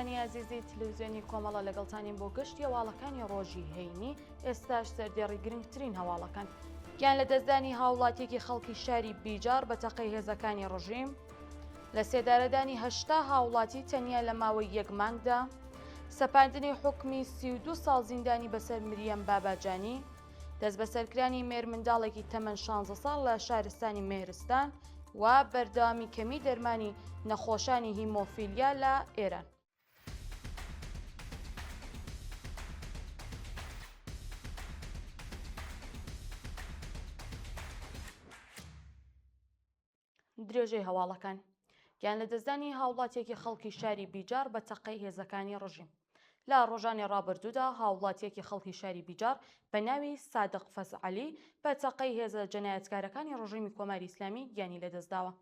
بینەرانی ئازیزی تلویزیۆنی کۆمەڵە لەگەڵتانین بۆ گشتی هەواڵەکانی ڕۆژی هەینی ئێستاش سەردێڕی گرنگترین هەواڵەکان. گیان لەدەستدانی هاوڵاتیەکی خەڵکی شاری بیجاڕ بە تەقەی هێزەکانی ڕژیم، لە سێدارەدانی 80 هاوڵاتی تەنیا لە ماوەی یەک مانگدا، سەپاندنی حوکمی 32 ساڵ زیندانی بەسەر مریەم باباجانی، دەستبەسەرکرانی مێرمنداڵێکی تەمەن 16 ساڵ لە شارستانی مێهرستان و بەردەوامی کەمی دەرمانی نەخۆشانی هیمۆفیلیا لە ئێران. درێژەی هەواڵەکان گیان لەدەستدانی هاوڵاتیەکی خەڵکی شاری بیجاڕ بە تەقەی هێزەکانی ڕژیم لە ڕۆژانی ڕابردوودا هاوڵاتیەکی خەڵکی شاری بیجاڕ بە ناوی سادق فەزعەلی بە تەقەی هێزە جەنایەتکارەکانی ڕژیمی کۆماری ئیسلامی گیانی لەدەستداوە.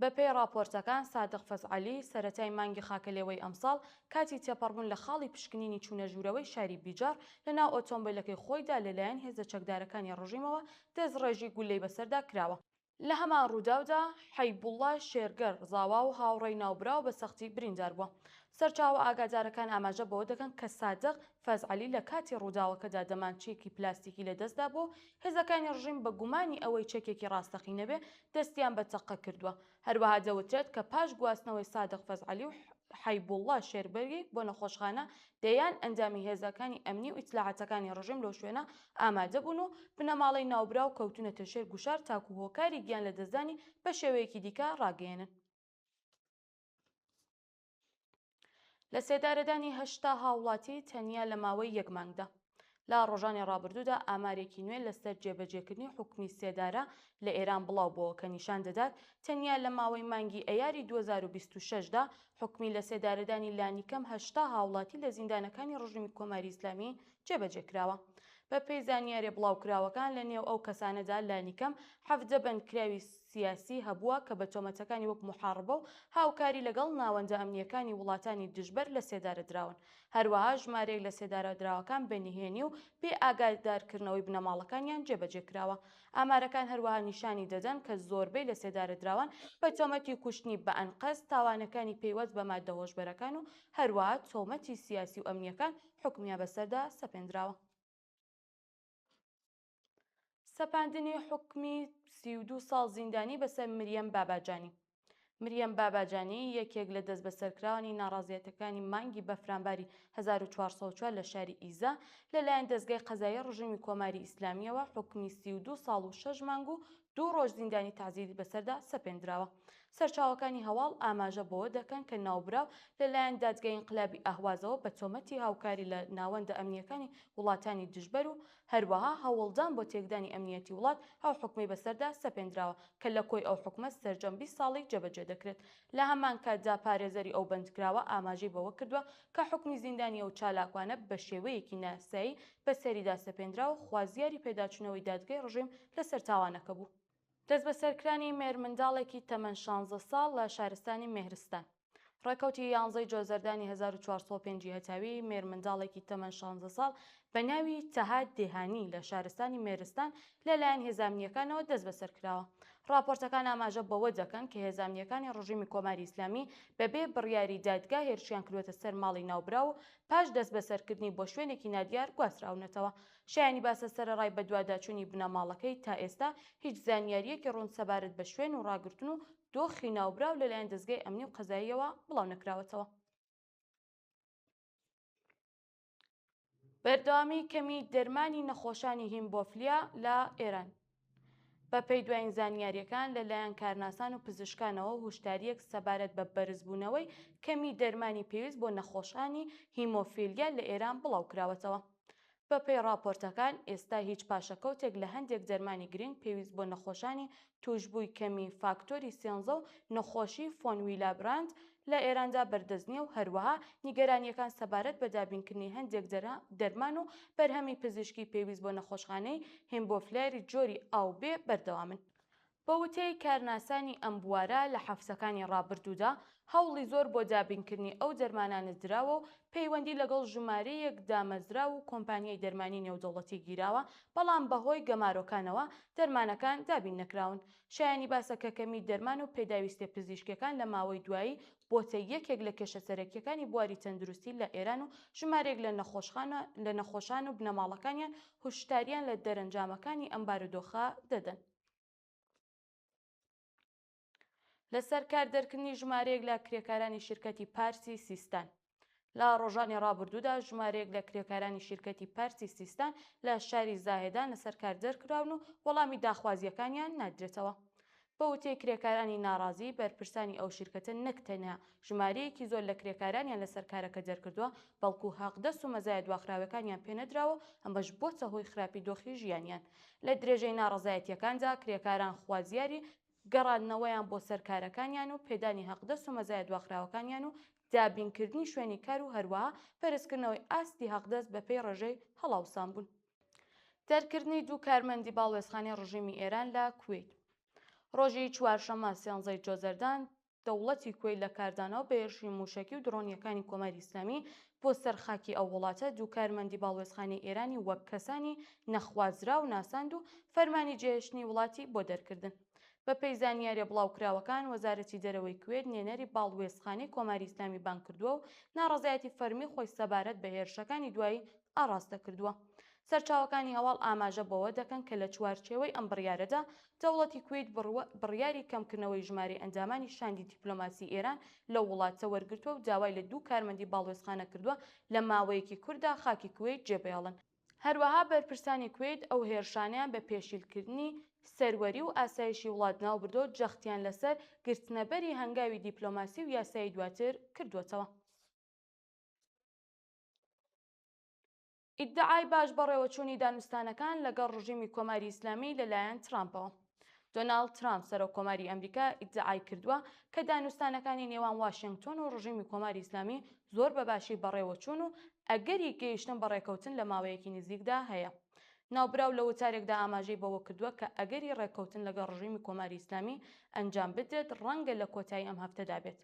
بەپێی ڕاپۆرتەکان، سادق فەزعەلی سەرەتای مانگی خاکەلێوەی ئەمساڵ کاتی تێپەڕبوون لە خاڵی پشکنینی چوونە ژوورەوەی شاری بیجاڕ لەناو ئۆتۆمبێلەکەی خۆیدا لەلایەن هێزە چەکدارەکانی ڕژیمەوە دەستڕێژی گوللەی بەسەردا کراوە. لە هەمان ڕووداودا حەیبوڵڵا شێرگەر زاوا و هاوڕێی ناوبراو بە سەختی بریندار بووە. سەرچاوە ئاگادارەکان ئاماژە بەوە دەکەن کە سادق فەزعەلی لە کاتی ڕووداوەکەدا دەمانچەیەکی پلاستیکی لە دەستدا بووە و هێزەکانی ڕژیم بە گومانی ئەوەی چەکێکی ڕاستەقینە بێ دەستیان بە تەقە کردووە. هەروەها دەوترێت کە پاش گواستنەوەی سادق فەزعەلی و حەیبوڵڵا شێربەری بۆ نەخۆشخانە، دەیان ئەندامی هێزەکانی ئەمنی و ئیتلاعاتەکانی ڕژێم لەو شوێنە ئامادە بوون و بنەماڵەی ناوبراو کەوتوونەتە ژێر گوشار تاکوو هۆکاری گیان لەدەستدانی بە شێوەیەکی دیکە ڕاگەیەنن. لە سێدارەدانی 80 هاوڵاتی تەنیا لە ماوەی یەک مانگدا. لە ڕۆژانی ڕابردوودا ئامارێکی نوێ لەسەر جێبەجێکردنی حوکمی سێدارە لە ئێران بڵاو بۆوە کە نیشان دەدات تەنیا لە ماوەی مانگی ئەیاری 2026 دا حوکمی لەسێدارەدانی لانیکەم 80 هاوڵاتی لە زیندانەکانی ڕژیمی کۆماری ئیسلامی جێبەجێ کراوە. بەپێی زانیاریە بڵاوکراوەکان لە نێو ئەو کەسانەدا لانیکەم 17 بەندکراوی سیاسی هەبووە کە بە تۆمەتەکانی وەک موحاڕبە و هاوکاری لەگەڵ ناوەندە ئەمنییەکانی وڵاتانی دژبەر لەسێدارە دراون. هەروەها ژمارەیەک لە سێدارەدراوەکان بە نهێنی و بێ ئاگادارکردنەوەی بنەماڵەکانیان جێبەجێ کراوە. ئامارەکان هەروەها نیشانی دەدەن کە زۆربەی لەسێدارەدراوان بە تۆمەتی کوشتنی بەئەنقەست، تاوانەکانی پەیوەست بە ماددە هۆشبەرەکان و هەروەها تۆمەتی سیاسی و ئەمنییەکان حوکمیان بەسەردا سەپێندراوە. سەپاندنی حوکمی 32 ساڵ زیندانی بەسەر مریەم باباجانی. مریەم باباجانی یەکێک لە دەستبەسەرکراوانی ناڕازیەتەکانی مانگی بەفرانباری 1404 لە شاری ئیزە لەلایەن دەزگای قەزایی ڕژیمی کۆماری ئیسلامییەوە حوکمی 32 ساڵ و 6 مانگ و دوو ڕۆژ زیندانی تەعزیری بەسەردا سەپێندراوە. سەرچاوەکانی هەواڵ ئاماژە بەوە دەکەن کە ناوبراو لەلایەن دادگای ئینقلابی ئەهوازەوە بە تۆمەتی هاوکاری لە ناوەندە ئەمنییەکانی وڵاتانی دژبەر و هەروەها هەوڵدان بۆ تێکدانی ئەمنییەتی وڵات ئەو حوکمەی بەسەردا سەپێندراوە کە لە کۆی ئەو حوکمە سەرجەم 20 ساڵی جێبەجێ دەکرێت. لە هەمان کاتدا پارێزەری ئەو بەندکراوە ئاماژەی بەوە کردووە کە حوکمی زیندانی ئەو چالاکوانە بە شێوەیەکی نایاسایی بەسەریدا سەپێندراوە و خوازیاری پێداچوونەوەی دادگای ڕژیم لەسەر تاوانەکە بوو. دەستبەسەرکرانی مێرمنداڵێکی تەمەن شانزە ساڵ لە شارستانی مێهرستان. ڕێکەوتی یانزەی جۆزەردانی 1405 ی هەتاوی مێرمنداڵێکی تەمەن شانزە ساڵ بە ناوی تەها دێهانی لە شارستانی مێرستان لەلایەن هێزە ئەمنییەکانەوە دەستبەسەر کراوە. ڕاپۆرتەکان ئاماژە بەوە دەکەن کە هێزە ئەمنییەکانی ڕژیمی کۆماری ئیسلامی بەبێ بڕیاری دادگا هێرشیان کردووەتە سەر ماڵی ناوبراو و پاش دەستبەسەرکردنی بۆ شوێنێکی نادیار گواستراونەتەوە. شایانی باسە سەرەڕای بەدواداچوونی بنەماڵەکەی تا ئێستا هیچ زانیارییەکی ڕوون سەبارەت بە شوێن و ڕاگرتن و دۆخی ناوبراو لەلایەن دەزگای ئەمنی و قەزاییەوە بڵاو نەکراوەتەوە. بەردەوامی کەمی دەرمانی نەخۆشانی هیمبۆفلیا لە ئێران. بەپێی دوایین زانیارییەکان لەلایەن کارناسان و پزیشکانەوە هوشدارییەک سەبارەت بە بەرزبوونەوەی کەمی دەرمانی پێویست بۆ نەخۆشانی هیمۆفیلیا لە ئێران بڵاوکراوەتەوە. بەپێی ڕاپۆرتەکان، ئێستا هیچ پاشەکەوتێک لە هەندێک دەرمانی گرنگ پێویست بۆ نەخۆشانی تووشبووی کەمی فاکتۆری سێنزە و نەخۆشی فۆن ویلابراند لە ئێراندا بەردەست نییە و هەروەها نیگەرانییەکان سەبارەت بە دابینکردنی هەندێک دەرمان و بەرهەمی پزیشکی پێویست بۆ نەخۆشخانەی هێمبۆفلیاری جۆری ئا و بێ بەردەوامن. بە وتەی کارناسانی ئەم بوارە لە هەفتەکانی ڕابردوودا هەوڵی زۆر بۆ دابینکردنی ئەو دەرمانانە دراوە و پەیوەندی لەگەڵ ژمارەیەک دامەزراو و کۆمپانیای دەرمانی نێودەوڵەتی گیراوە، بەڵام بەهۆی گەمارۆکانەوە دەرمانەکان دابین نەکراون. شایانی باسە کە کەمی دەرمان و پێداویستیە پزیشکیەکان لە ماوەی دوایی بۆتە یەکێک لە کێشە سەرەکیەکانی بواری تەندروستی لە ئێران و ژمارەیەک لە نەخۆشخانە لە نەخۆشان و بنەماڵەکانیان هوشداریان لە دەرەنجامەکانی ئەم بارودۆخە دەدەن. لەسەر کار دەرکردنی ژمارەیەک لە کرێکارانی شیرکەتی پارسی سیستان. لە ڕۆژانی ڕابردوودا ژمارەیەک لە کرێکارانی شیرکەتی پارسی سیستان لە شاری زاهێدان لەسەر کار دەرکراون و وەڵامی داخوازییەکانیان نادرێتەوە. بە وتەی کرێکارانی ناڕازی، بەرپرسانی ئەو شیرکەتە نەک تەنیا ژمارەیەکی زۆر لە کرێکارانیان لەسەر کارەکە دەرکردووە، بەڵکو حەقدەست و مەزایا دواخراوەکانیان پێنەدراوە و ئەمەش بۆتە هۆی خراپی دۆخی ژیانیان. لە درێژەی ناڕەزایەتییەکاندا کرێکاران خوازیاری گەڕاندنەوەیان بۆ سەر کارەکانیان و پێدانی هەقدەست و مەزایا دواخراوەکانیان و دابینکردنی شوێنی کار و هەروەها بەرزکردنەوەی ئاستی هەقدەست بەپێی ڕێژەی هەڵاوسان بوون. دەرکردنی دوو کارمەندی باڵوێزخانەی ڕژیمی ئێران لە کوەیت. ڕۆژی چوارشەممە سیانزەی جۆزەردان، دەوڵەتی کوەیت لە کاردانەوە بە هێرشی مووشەکی و درۆنییەکانی کۆماری ئیسلامی بۆ سەر خاکی ئەو وڵاتە، دوو کارمەندی باڵوێزخانەی ئێرانی وەک کەسانی نەخوازراو ناساند و فەرمانی جێهێشتنی وڵاتی بۆ دەرکردن. بەپێی زانیارییە بڵاوکراوەکان، وەزارەتی دەرەوەی کوێت نوێنەری باڵوێزخانەی کۆماری ئیسلامی بانگ کردووە و ناڕەزایەتی فەرمی خۆی سەبارەت بە هێرشەکانی دوایی ئاڕاستە کردووە. سەرچاوەکانی هەواڵ ئاماژە بەوە دەکەن کە لە چوارچێوەی ئەم بڕیارەدا، دەوڵەتی کوەیت بڕیاری کەمکردنەوەی ژمارەی ئەندامانی شاندی دیپلۆماسی ئێران لەو وڵاتە وەرگرتووە و داوای لە دوو کارمەندی باڵوێزخانە کردووە لە ماوەیەکی کورتدا خاکی کوەیت جێبهێڵن. هەروەها بەرپرسانی کوەیت ئەو هێرشانەیان بە پێشیلکردنی سەروەری و ئاسایشی وڵات ناوبردووە و جەختیان لەسەر گرتنەبەری هەنگاوی دیپلۆماسی و یاسایی دواتر کردووەتەوە. ئیدعای باش بەڕێوەچوونی دانوستانەکان لەگەڵ ڕژیمی کۆماری ئیسلامی لەلایەن ترامپەوە. دۆناڵد ترامپ سەرۆک کۆماری ئەمریکا ئیدعای کردووە کە دانوستانەکانی نێوان واشێنگتۆن و ڕژیمی کۆماری ئیسلامی زۆر بە باشی بەڕێوەچوون و ئەگەری گەیشتن بە ڕێکەوتن لە ماوەیەکی نزیکدا هەیە. ناوبراو لە وتارێکدا ئاماژەی بەوە کردووە کە ئەگەری ڕێککەوتن لەگەڵ ڕژیمی کۆماری ئیسلامی ئەنجام بدرێت ڕەنگە لە کۆتایی ئەم هەفتەدا بێت.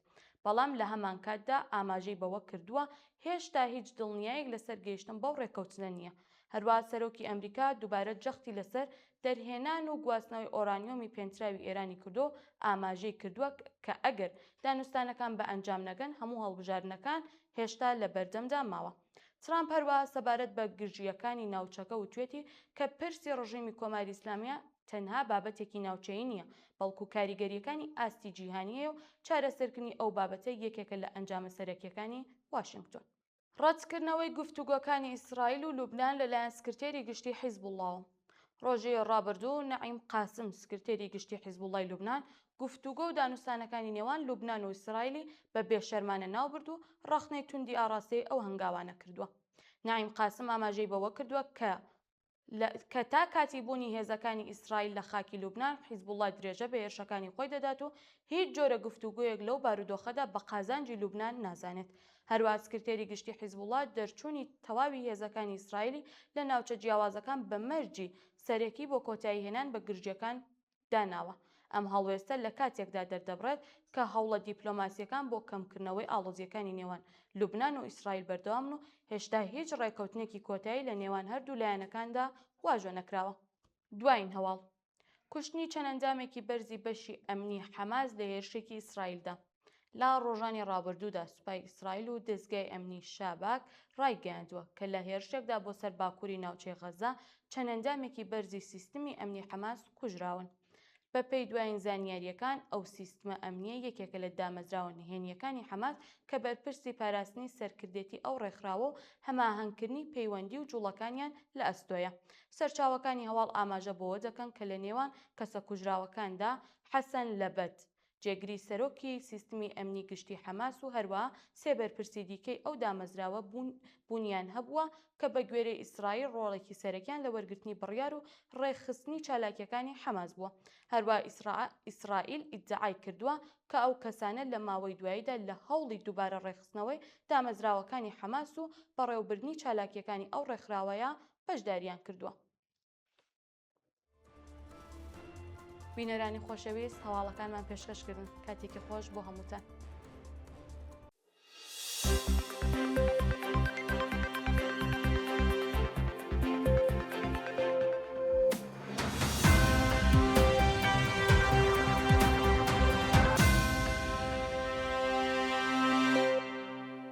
بەڵام لە هەمانکاتدا ئاماژەی بەوە کردووە، هێشتا هیچ دڵنیایەک لەسەر گەیشتن بەو ڕێککەوتنە نییە. هەروەها سەرۆکی ئەمریکا دووبارە جەختی لەسەر دەرهێنان و گواستنەوەی ئۆرانیۆمی پێنتراوی ئێرانی کردووە و ئاماژەی کردووە کە ئەگەر دانوستانەکان بە ئەنجام نەگەن هەموو هەڵبژاردنەکان هێشتا لە بەردەمدا ماوە. ترامپ هەروەها سەبارەت بە گرژییەکانی ناوچەکە وتوێتی کە پرسی ڕژیمی کۆماری ئیسلامییە تەنها بابەتێکی ناوچەیی نییە، بەڵکو کاریگەرییەکانی ئاستی جیهانی هەیە و چارەسەرکردنی ئەو بابەتە یەکێکە لە ئەنجامە سەرەکییەکانی واشنگتۆن. ڕەتکردنەوەی گفتوگۆکانی ئیسرائیل و لوبنان لەلایەن سکرتێری گشتی حیزبوڵڵاوە. ڕۆژی ڕابردوو نەعیم قاسم، سکرتێری گشتی حیزبوڵڵای لوبنان، گفتوگۆ و دانوستانەکانی نێوان لوبنان و ئیسرائیلی بە بێشەرمانە ناوبرد و ڕەخنەی توندی ئاڕاستەی ئەو هەنگاوانە کردووە. نەعیم قاسم ئاماژەی بەوە کردووە کە کە تا کاتی بوونی هێزەکانی ئیسرائیل لە خاکی لوبنان، حیزبوڵڵا درێژە بە هێرشەکانی خۆی دەدات و هیچ جۆرە گفتوگۆیەک لەو بارودۆخەدا بە قازانجی لوبنان نازانێت. هەروەها سکرتێری گشتی حیزبوڵڵا دەرچوونی تەواوی هێزەکانی ئیسرائیلی لە ناوچە جیاوازەکان بە مەرجی سەرەکی بۆ کۆتاییهێنان بە گرژییەکان داناوە. ئەم هەڵوێستە لە کاتێکدا دەردەبڕێت کە هەوڵە دیپلۆماسییەکان بۆ کەمکردنەوەی ئاڵۆزییەکانی نێوان لوبنان و ئیسرائیل بەردەوامن و هێشتا هیچ ڕێککەوتنێکی کۆتایی لە نێوان هەردوو لایەنەکاندا واژۆ نەکراوە. دوایین هەواڵ، کوشتنی چەند ئەندامێکی بەرزی بەشی ئەمنی حەماس لە هێرشێکی ئیسرائیلدا. لە ڕۆژانی ڕابردوودا سوپای ئیسرائیل و دەزگای ئەمنی شاباک ڕایگەیاندووە کە لە هێرشێکدا بۆ سەر باکووری ناوچەی غەززە چەند ئەندامێکی بەرزی سیستمی ئەمنی حەماس کوژراون. بەپێی دوایین زانیارییەکان ئەو سیستمە ئەمنییە یەکێکە لە دامەزراوە نهێنییەکانی حەماس کە بەرپرسی پاراستنی سەرکردێتی ئەو ڕێکخراوە و هەماهەنگکردنی پەیوەندی و جوڵەکانیان لە ئەستۆیە. سەرچاوەکانی هەواڵ ئاماژە بەوە دەکەن کە لە نێوان کەسە کوژراوەکاندا حەسەن لەبەد، جێگری سەرۆکی سیستمی ئەمنی گشتی حەماس و هەروەها سێ بەرپرسی دیکەی ئەو دامەزراوە بوون بوونیان هەبووە کە بەگوێرەی ئیسرائیل ڕۆڵێکی سەرەکیان لە وەرگرتنی بڕیار و ڕێکخستنی چالاکییەکانی حەماس بووە. هەروەها ئیسرائیل ئیدعای کردووە کە ئەو کەسانە لە ماوەی دواییدا لە هەوڵی دووبارە ڕێکخستنەوەی دامەزراوەکانی حەماس و بەڕێوەبردنی چالاکییەکانی ئەو ڕێکخراوەیە بەشدارییان کردووە. بینەرانی خۆشەویست هەواڵەکانمان پێشکەش کردن کاتێکی خۆش بۆ هەمووتان.